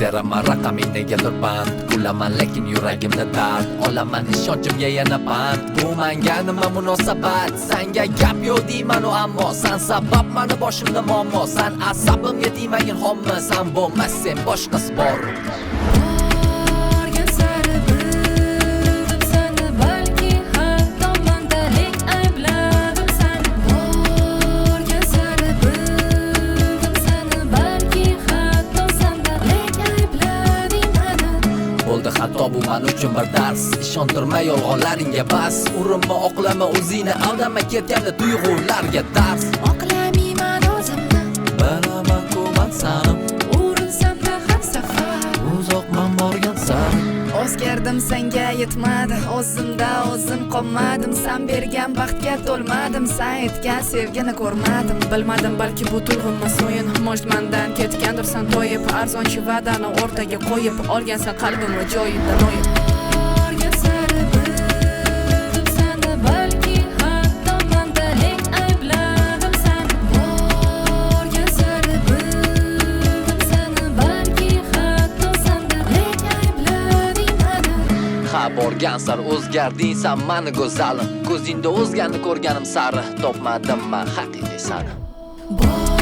Teraman raqaming negadir band. Kulaman, lekin yuragimda dard. Olaman ishonchimga yana pand. Bu manga nima munosabat? Sanga gap yo'q deymanu, ammo san sabab mani boshimda muammo. San asabimga tegmagin hommi. San bo'lmas, sen boshqasi bor. Borgan sari bildim seni, balki xatomanda, lek aybladim seni. Borgan sari bildim seni, balki xatosanda, lek ayblading mani. Bo'ldi xato, bu man uchun bir dars. Ishontirma yolg'onlaringga, bas. Urinma, oqlama o'zingni, aldama ketganda tuyg'ularga dars. Oqlamayman o'zimni. Bilaman-ku man sani. Urinsam-da har safar. Uzoqman borgan sari. O'zgardim, senga yetmadi. O'zimda o'zim qolmadim. San bergan baxtga to'lmadim. San aytgan sevgini ko'rmadim. Bilmadim, balki bu tuyg'ummas o'yin. Может, mandan ketgandirsan toyib. Arzonchi va'dani o'rtaga qo'yib, olgansan qalbimni joyidan o'yib. Borgan sari bildim seni, balki xatomanda, lek aybladim seni. Borgan sari bildim seni, balki xatosanda, lek ayblading mani. Ha, borgan sari o'zgarding san mani go'zalim. Ko'zingda o'zgani ko'rganim sari topmadim man haqiqiy sani. Bor